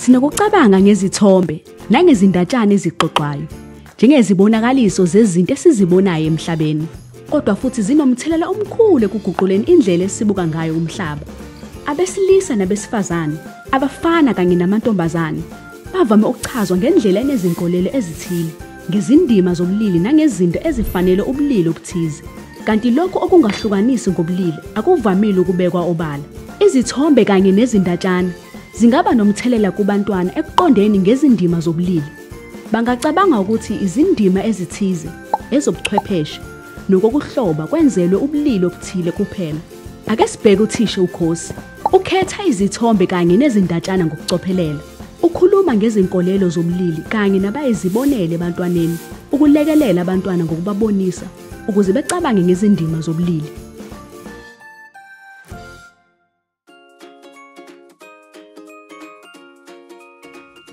Sinokucabanga ngezithombe nangezindatshana ezixoxwayo njengezibonakaliso zezinto esizibonayo emhlabeni, kodwa futhi zinomthelela omkhulu ekuguquleni indlela esibuka ngayo umhlaba. Abesilisa nabesifazane, abafana kanye namantombazane bavame ukuchazwa ngendlela enezinkolelo ezithile, ngezindima zobulili nangezinto ezifanele ubulili obuthize. Kanti lokhu okungahlukanisi ngobulili akuvamile ukubekwa obala. Izithombe kanye nezindatshana zingaba nomthelela kubantwana ekuqondeni ngezindima zobulili. Bangacabanga ukuthi izindima ezithize, ezobuchwepheshe, nokokuhloba kwenzelwe ubulili obuthile kuphela. Ake sibheke uthisha uKhosi. Ukhetha izithombe kanye nezindatshana ngokucophelela. Ukhuluma ngezinkolelo zobulili kanye nabayizibonele ebantwaneni, ukulekelela abantwana ngokubabonisa ukuze becabange ngezindima zobulili.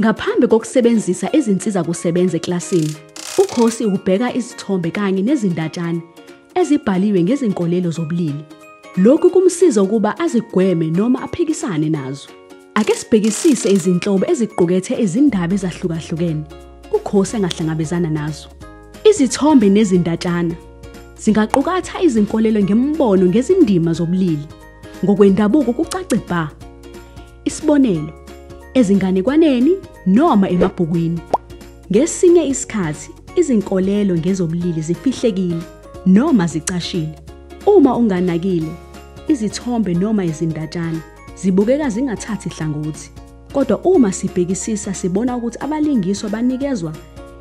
Ngaphambi kokusebenzisa izinsiza kusebenza eklasini, uKhosi ubheka izithombe kanye nezindatshana ezibhaliwe ngezinkolelo zobulili. Lokhu kumsiza ukuba azigweme noma aphikisane nazo. Ake sibhekisise izinhlobo eziqukethe izindaba ezahlukahlukene uKhosi angahlangabezana nazo. Izithombe nezindatshana zingaqukatha izinkolelo ngemibono ngezindima zobulili ngokwendabuko kucace bha. Isibonelo, ezinganekwaneni noma emabhukwini. Ngesinye isikhathi izinkolelo ngezobulili zifihlekile noma zicashile. Uma unganakile, izithombe noma izindatshana zibukeka zingathathi hlangothi. Kodwa uma sibhekisisa sibona ukuthi abalingiswa banikezwa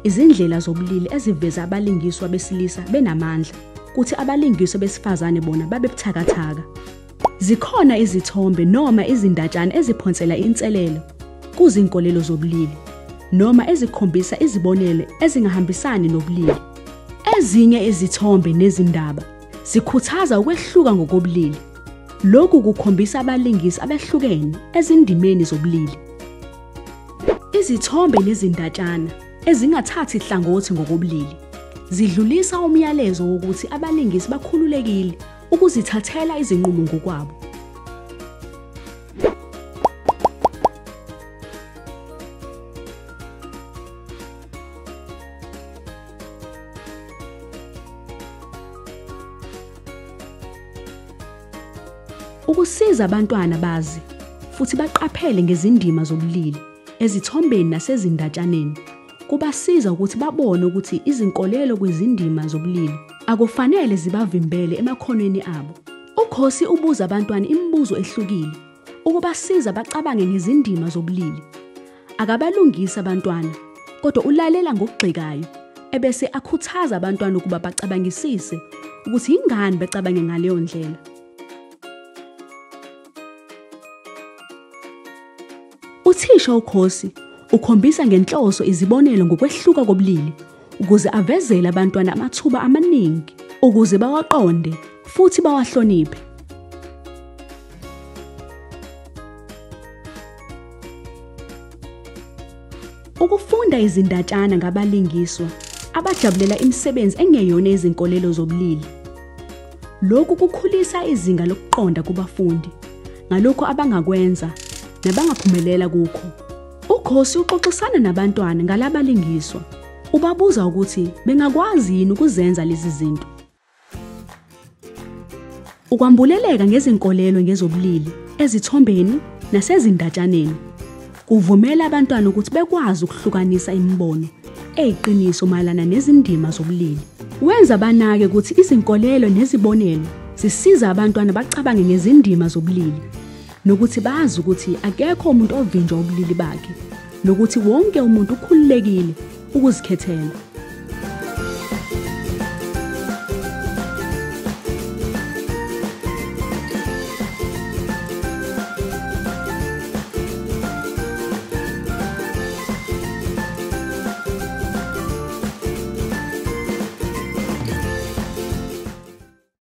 izindlela zobulili eziveza abalingiswa besilisa benamandla, kuthi abalingiswa besifazane bona babe buthakathaka. Zikhona izithombe noma izindatshana eziphonsela inselelo kuzinkolelo zobulili noma ezikhombisa izibonelo ezingahambisani nobulili. Ezinye izithombe nezindaba zikhuthaza ukwehluka ngokobulili. Lokhu kukhombisa abalingisi abehlukene ezindimeni zobulili. Izithombe nezindatshana ezingathathi hlangothi ngokobulili zidlulisa umyalezo wokuthi abalingisi bakhululekile ukuzithathela izinqumo ngokwabo. Ukusiza abantwana bazi futhi baqaphele ngezindima zobulili ezithombeni nasezindatshaneni kubasiza ukuthi babone ukuthi izinkolelo kwizindima zobulili akufanele zibavimbele emakhonweni abo. UKhosi ubuza abantwana imibuzo ehlukile ukubasiza bacabange ngezindima zobulili. Akabalungisi abantwana, kodwa ulalela ngokugxekayo ebese akhuthaza abantwana ukuba bacabangisise ukuthi yingani becabange ngaleyo ndlela. Uthisha uKhosi ukhombisa ngenhloso izibonelo ngokwehluka kobulili ukuze avezele abantwana amathuba amaningi ukuze bawaqonde futhi bawahloniphe. Ukufunda izindatshana ngabalingiswa abajabulela imisebenzi engeyona izinkolelo zobulili. Lokhu kukhulisa izinga lokuqonda kubafundi ngalokho abangakwenza nabangaphumelela kukho. UKhosi uxoxisana nabantwana ngalabalingiswa. Ubabuza ukuthi bengakwazi yini ukuzenza lezi zinto. Ukwambuleleka ngezinkolelo ngezobulili ezithombeni nasezindatshaneni kuvumela abantwana ukuthi bekwazi ukuhlukanisa imibono eyiqiniso mayelana nezindima zobulili. Wenza banake ukuthi izinkolelo nezibonelo zisiza abantwana bacabange ngezindima zobulili nokuthi bazi ukuthi akekho umuntu ovinjwa ubulili bakhe nokuthi wonke umuntu ukhululekile ukuzikhethela.